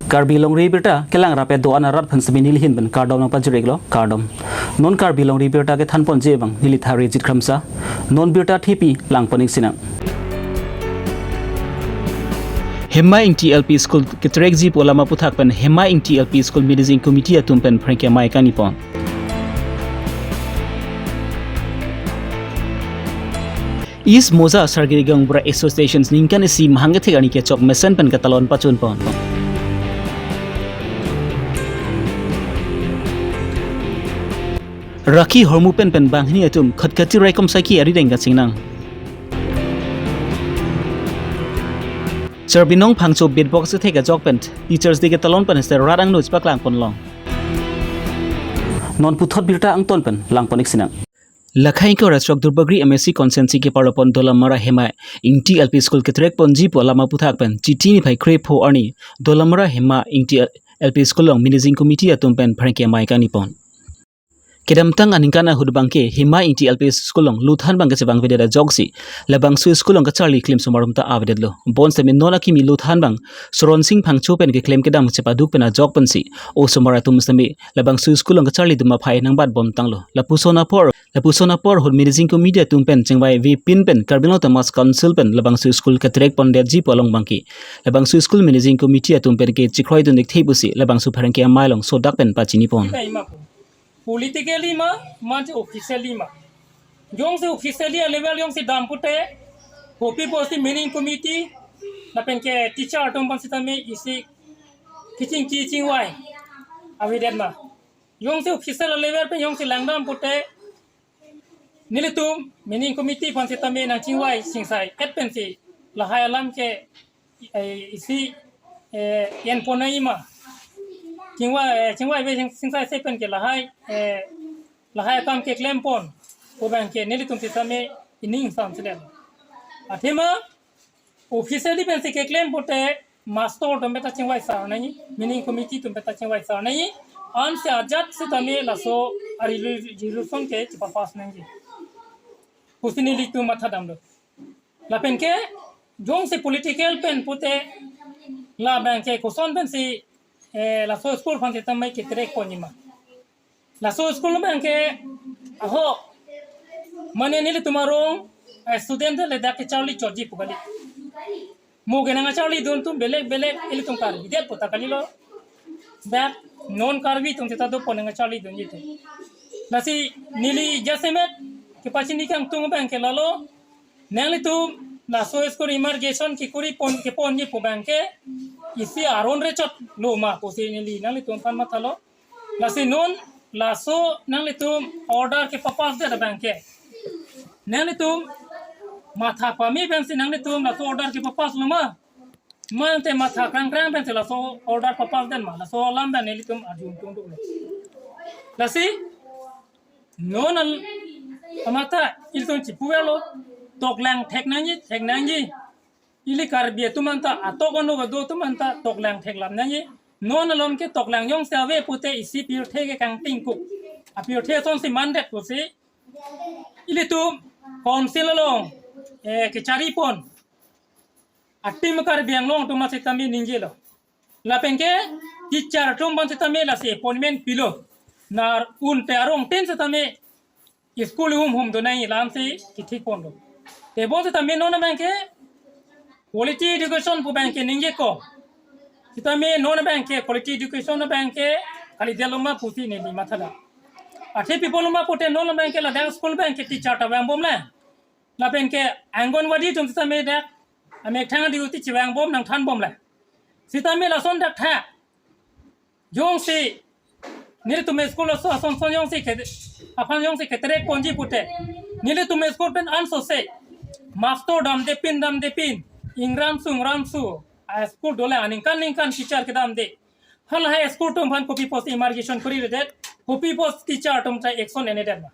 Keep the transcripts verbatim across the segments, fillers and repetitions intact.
Karbi Longri Abirta kelang rap-et do-an arat aphan semi nelihin pen kardom nangpajir-iklo, kardom. Non Karbi Longri Abirta kethanponji abang neli Tharijit Kramsa. Non birta thepi langpon-ik sinang. Hema Ingti L P School keterekji pu alam aputhak pen Hema Ingti L P School Managing Committee atum pen pherangke amei kangnipon. East Moja Sargiri Gaonbura Association ningkan isi mahang kethek arni kechok mesen pen katalon pachunpon. Rakhi hormu pen pen banghini atum Khatkhati Raikom Saiki arideng kachingnang. Charbinong Phangcho Beatbox kethek ajok pen Teachers Day ketalon pen hester rat angno chipaklangponlong. Non puthot birta angton pen langpon-ik sinang. Lakhai ingkoi ra throk Duarbagori M A C constituency keparlopon Dolamara Hema Ingti L P School keterekponji pu alam aputhak pen Chiti niphai krepho arni Dolamara Hema Ingti L P School along Managing Committee atum pen pherangke amei kangnipon. Kedamtang aningkan ahut abangke Hema Ingti L P School along luthan abang kachevangvedet ajoksi labangso school along kacharli klim osomar atum ta avedetlo. Bonsitame non akimi luthan abang Soron Sing Phangcho pen keklem kedam chepaduk pen ajok pensi osomar atum sitame labangso school along kacharlidun aphai nangbatbomtanglo. Lapuson apor, lapuson apor ahut Managing Committee atum pen chingvaivepin pen Karbi Anglong Autonomous Council pen labangso school keterekpondetji pu along abangke labangso school Managing Committee atum pen ke chikroidun-ik the pusi labangso pherangke amei along sodak pen pachinipon. Politically ma, manje officially ma. Jongsi officially a-level jongsi dam pute, kopi pusi Managing Committee, lapen ke teacher atum aphan sitame isi kachingki chingvai avedet ma. Jongsi official a-level pen jongsi langdam pute, nelitum Managing Committee aphan sitame nangchingvai chingsai-et pensi lahai alam ke, eh, isi, eh, enpon nangji ma. Chingvai, eh, chingvaive ching-, chingsaise pen ke lahai, eh, lahai akam keklempon pu abangke nelitum sitame ining samsedet. Athema officially pensi keklem pute master atum beta chingvai sar nangji, Managing Committee atum beta chingvai sar nangji, ansi ajat sitame laso ari-, resolution ke chepapass nangji pusi nelitum mathadamlo. Lapen ke jongsi political pen pute labangke koson pensi, eh, laso school aphan sitame keterekponji ma. Laso school abangke, aho, mane nelitum arong, eh, student le dak kecharli chotji pu kali. Mo ke nangcharlidun atum belek belek ilitum Karbi det pu ta kalilo. Dak non Karbi atum seta dopo nangcharlidunji atum. Lasi neli jasemet kepachini kangtung abangke lalo. Nanglitum laso school immigration kekoripon keponji pu abangke isi aron rechotlo ma pusi neli nanglitum aphan mathalo. Lasi non laso nanglitum order kepapassdet abangke, nanglitum matha pame pensi nanglitum laso order kepapasslo ma, mante matha krangkrang pensi laso order papassdet ma, laso alam abang nelitum arjutungduklo. Lasi non al-, amata ilitum chipuverlo, toklang thek nangji, thek nangji. Ili Karbi atum anta, atok anut kedo atum anta toklang theklap nangji. Non along ke toklang jongsi ave pute isi pirthe ke kangtingkuk. Apirthe asonsi mandet pusi ilitum council along, eh, kecharipon a-team Karbi Anglong atum sitame ningjelo. Lapen ke teacher atum aphan sitame lasi appointment pilo. Nar unte arong tin sitame school humhum do nangji alamsi kethikponlo. Tebon sitame non abangke quality education pu abangke ningjeko. Sitame non abangke quality education abangke kalidetlo ma pusi neli mathadam. Athe pi pulo ma pute non abangke ladak school abangke teacher ta vangbomle. Lapen ke Anganwadi atum sitame dak amethang duty chivangbom nangthanbomle. Sitame lason dak tha. Jongsi nelitum school aso asonson jongsi ke, aphan jongsi keterekponji pute, nelitum school pen ansose master damdepin damdepin, ingramsu ingramsu a-school dole, aningkan ningkan teacher kedamde. Halahai school atum aphan kopi pusi immigration koriredet, kopi pusi teacher atum ta action enedet ma.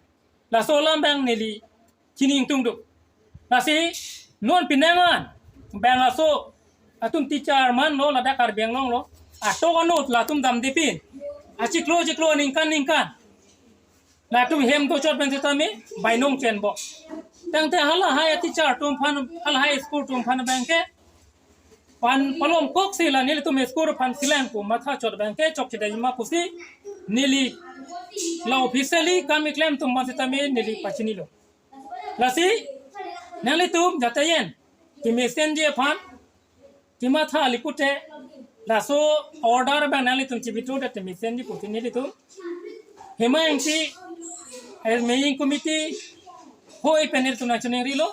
Laso alam abang neli chini ingtungduk. Lasi non penang an abang laso atum teacher manlo, ladak Karbi Anglong lo, atok anut latum damdepin, achiklo chiklo ningkan ningkan latum hem dochot pen sitame bainong chenbom. Tangte halahai teacher atum aphan, halahai school atum aphan abangke pan palomkok si la nelitum school aphan kelang pu matha chot abang ke chokche dai ma pusi neli la officially kam keklem atum aphan sitame neli pachinilo. Lasi nanglitum jatayen kemesenji aphan kematha kali pute, laso order abang nanglitum chibithu det kemesenji pute nelitum Hima Engti, eh, Meying Committee hoi pen nelitum nangchiningrilo.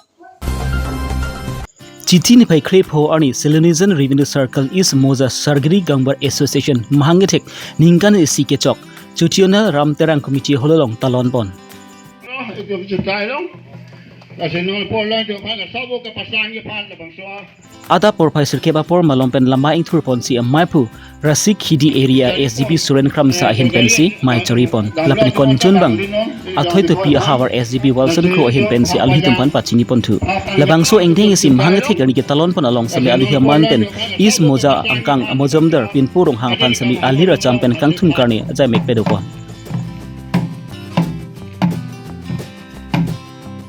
Chiti niphai krepho arni Silonijan Revenue Circle East Moja Sargiri Gaonbura Association mahang kethek ningkan isi kechok Chutiona Ram Terang Committee hall along talon pon. Itu bisa tayo. Kasi nung po lang, yung mga sabo ka pasang yung pan, labang so. Adap porphai sirkep apor malom pen lama ingthur ponsi amei aphu Rasik Khidi area S D P Suren Kramsa ahin pensi mei chori pon. Lapen konchun bang athoi topi ahavar S D P Wilson Kro ahin pensi aluhi atum aphan pachini ponthu. Labangso engdeng isi mahang kethek arni ketalon pon along sitame aluhi aman pen East Moja angkang amojomdar Pinpo Ronghang aphan sitame alir acham pen kangthum karne ajai mek pedo pon.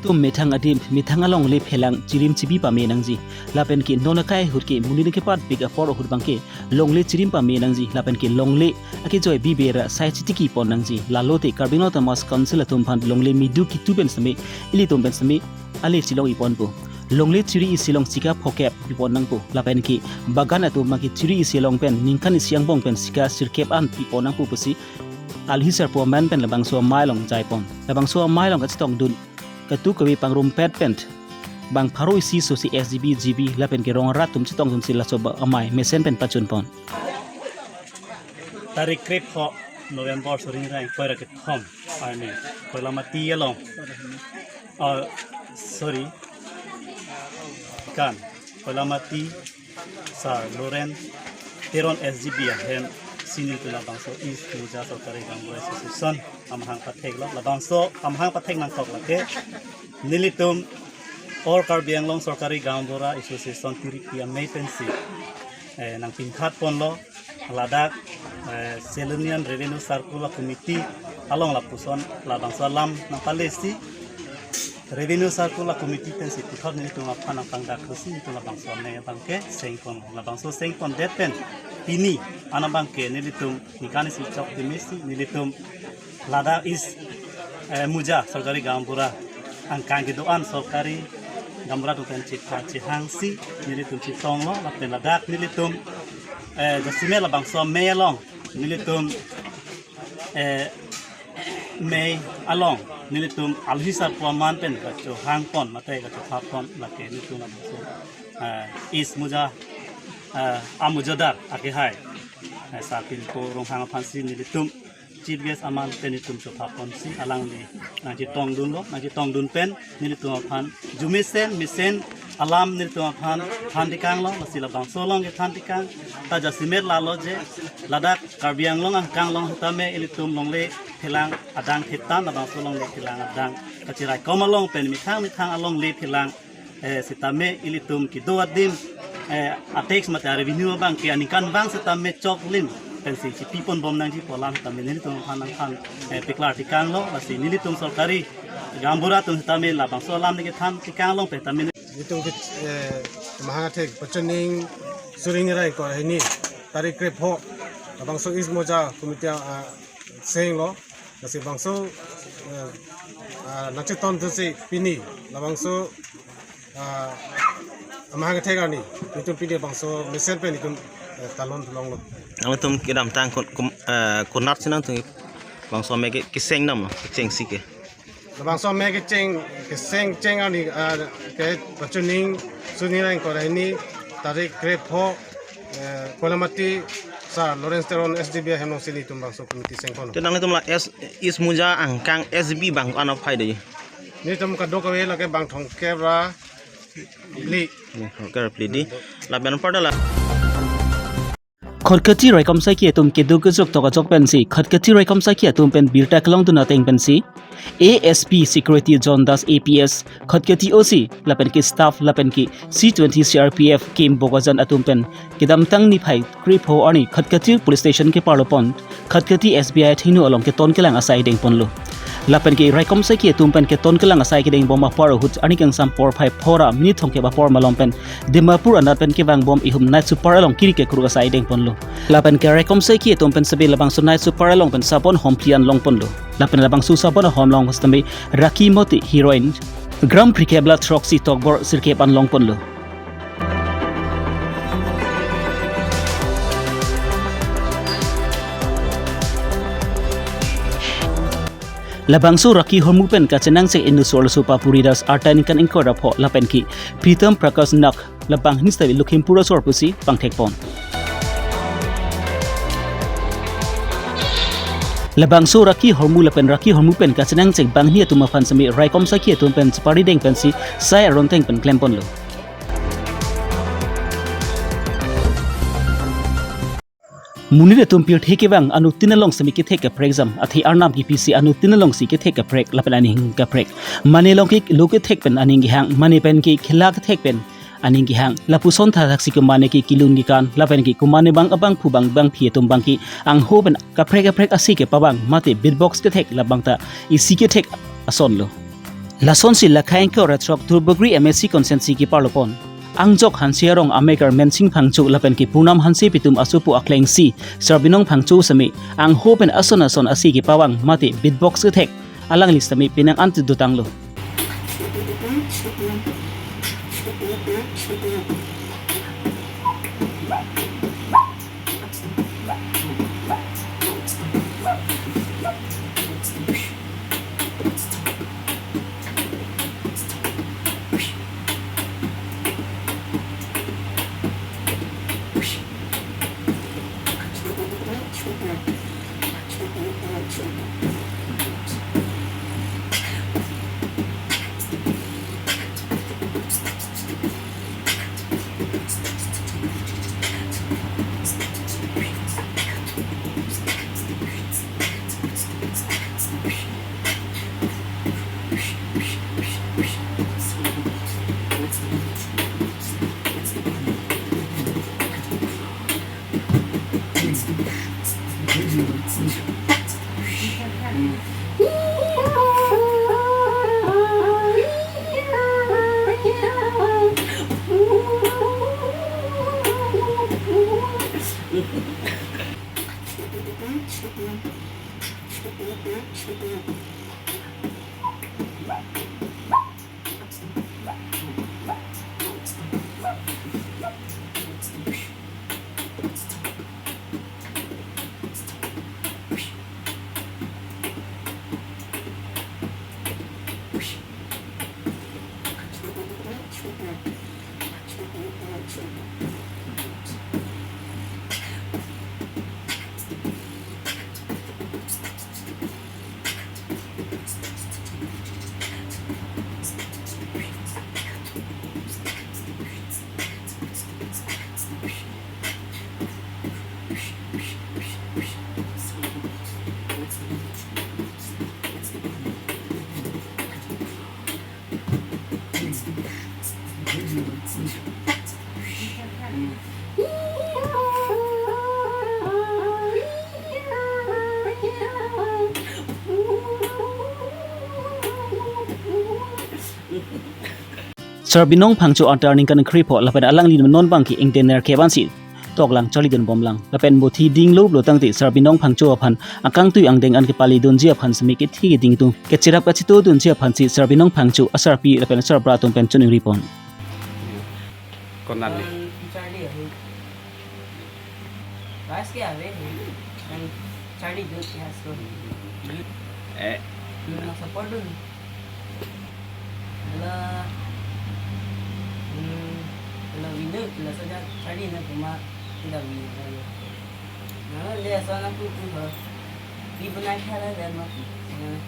Tum methang adim, methang alongle phelang chirim chibi pame nangji. Lapen ke non akai ahut ke monit nangkepatpik apor ahut abang ke longle chirim pame nangji. Lapen ke longle akejoi bibe ra sai chitiki pon nangji. Lalote Karbi Anglong Autonomous Council atum aphan longle midu kitu pen sitame ilitum pen sitame ale chilong-i ponpo. Longle chiri isi along sika phokep pi pon nangpo. Lapen ke bagan atum abang ke chiri isi along pen ningkan isi angbong pen sika sirkep an pi pon nangpo pusi aluhi sarpo aman pen labangso amei along jai pon. Labangso amei along kachetongdun katu kave pangrumpet pen bang pharo isi so si S D P, G B lapen ke rong arat atum chetongdunsi laso ba amei mesen pen pachun pon. Tarik krepho November, suring rang koira kethom arni Koilamati along. Oh, sorry. Kan, Koilamati Sir Lawrence Teron S G B ahin si nelitum labangso East Moja Sargiri Gaonbura Association amahang patheklo. Labangso amahang pathek nangkok lake nelitum All Karbi Anglong Sargiri Gaonbura Association tiripi amei pensi, eh, nangpinthat ponlo ladak, eh, Silonijan Revenue Circle a-committee along lapuson labangso alam nangpalesi Revenue Circle a-committee pensi puthot nelitum aphan nangpangdak pusi nelitum labangso amei abang ke seng pon. Labangso seng pondet pen pini an abang ke nelitum ningkan isi chok timisi nelitum ladak East, eh, Moja Sargiri Gaonbura angkang kedo-an Sargiri Gaonbura atum pen chipha chihangsi nelitum chetonglo lapen ladak nelitum, eh, jasemet labangso amei along nelitum, eh, mei along nelitum aluhi sarpo aman pen kachohang pon mate kachopha pon lake nelitum labangso, eh, East Moja, eh, amojodar akehai, eh, Sir Pinpo Ronghang aphansi nelitum chief guest aman pen nelitum chopha ponsi alangli nangchetongdunlo, nangchetongdun pen nelitum aphan jumesen mesen alam nelitum aphan than tekanglo, lasi labangso along kethan tekang ta jasemet lalo je ladak Karbi Anglong angkang along sitame ilitum longle phelang adang thetan labangso longle phelang adang kacheraikom along pen methang methang alongle phelang, eh, sitame ilitum kedo adim, eh, a-tax mate a-revenue abang ke aningkan abang sitame choklim pensi chipi pon bom nangji pu alam sitame nelitum aphan nangthan, eh, paklar tekanglo, lasi nelitum Sargiri Gaonbura atum sitame labangso alam nangkethan tekang along pen sitame nelitum ke, eh, mahang kethek pachoning suring rang kor hini tarik krepho labangso East Moja Committee, ah, senglo. Lasi bangso, eh, ah, nangchetongdunsi pini labangso, ah, amahang kethek arni nelitum pini bangso mesen pen nelitum, eh, talon longlo. Nangtum kedamtang kun-, kum-, eh, konatsi nangtum bangso amei ke keseng dam, kechengsi ke. Labangso amei kecheng, keseng cheng arni, ah, ke pachoning suring rang kor hini tarik krepho, eh, Koilamati Sir Lawrence Teron S D B ahem alongsi nelitum bangso committee seng pon. Te nangtum la S, East Moja angkang S D B bang ko-an aphai do? Nelitum kadokave lake bang thomkep ra phli. Ni, thomkep ra phli di. Lapen parda la. Khatkhati raikom saiki atum kedo kejok tok ajok pensi Khatkhati raikom saiki atum pen birta kelongdun ateng pensi A S P Security John Das A P S, Khatkhati O C lapen ke staff lapen ke C twenty C R P F camp Bokajan atum pen kedamtang niphai krepho arni Khatkhati Police Station keparlo pon Khatkhati S B I athengno along keton kelang asai deng ponlo. Lapen ke raikom saiki atum pen keton kelang asai kedeng bom apor ahut arni kangsam porphai phora minit thomkep apor malom pen Dimapur anat pen kevang bom ihum night super along kiri kekruk asai deng ponlo. Lapen ke raikom saiki atum pen sebe labangso night super along pen sabon hom phli an long ponlo. Lapen labangso sabon hom long sitame Raki mate heroin gram phlikep la throksi tokbor sirkep an long ponlo. Labangso Raki hormu pen kachenangchek inut so arloso Papuri Das arta ningkan ingkoi ra pho lapen ke Pritam Prakash Nag labang ni sitame Lakhimpur asor pusi pangthek pon. Labangso Raki hormu lapen Raki hormu pen kachenangchek bangni atum aphan sitame raikom saiki atum pen chepari deng pensi sai aron teng pen klem ponlo. Monit atum pirthe kevang anuttin along sitame kethek kaprek jam, athe Arnam kepisi anuttin alongsi kethek kaprek lapen aning kaprek. Mane along ke lo kethek pen aning kehang, mane pen ke khela kethek pen aning kehang. Lapuson thakthaksi komane ke kelun kekan lapen ke komane bang abangphu bang bangphi atum bang ke angho pen kaprek kaprek ase kepavang mate beatbox kethek labang ta isi kethek asonlo. Lasonsi lakhai ingkoi ra throk Dhulbagri M A C constituency keparlo pon. Angjok Hanse arong amekar Mensing Phangcho lapen ke Purnam Hanse pi atum asopo aklengsi Sarbinong Phangcho sitame angho pen ason ason ase kepavang mate beatbox kethek alangli sitame penang an dotanglo. Sarbinong Phangcho arta ningkan kre pho lapen alangli non bang ke ingden nerkep ansi toklang charlidun bomlang. Lapen mothi dinglo pulo tangte Sarbinong Phangcho aphan akangtui angdeng an kepalidunji aphan sitame kethe keding atum kacherap kachetodunji aphansi Sarbinong Phangcho asarpi lapen asarbura atum pen choningri pon. Konat ni? Charli ahu. Ras ke ave. Kan charlidun ke haso. Eh. Nang support dun. Hala, hmm, hala vinu, hala saja charli na kuma tidak vinu. Nah, le asal aku tu ha. Di benar kala dan aku. Nah,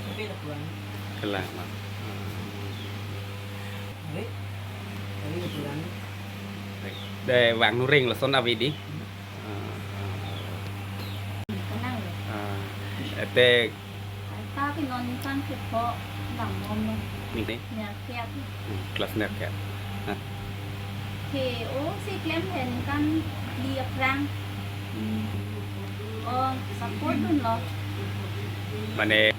tapi dah pulang. Kelang, Mak. Tapi, tapi dah pulang. Dei, vang nu ring lason ave dei. Kanang. Ah, ete. Arta ke non ningkan kre pho dambomlo. Ning ne? Nerkep. Hmm, class nerkep. Nah. Ke o si klem he ningkan phli aphrang. Hmm. O support dunlo. Mane,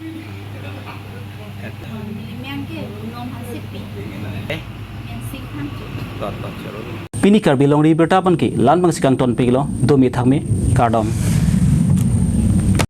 Miyang ke nom hasipi. Eh? Miyang sing hang chu. Tot, tot, choro. Pini Karbi Longri Abirta aphan ke la-an abang si kangton pilo, domi thakmi, kardom.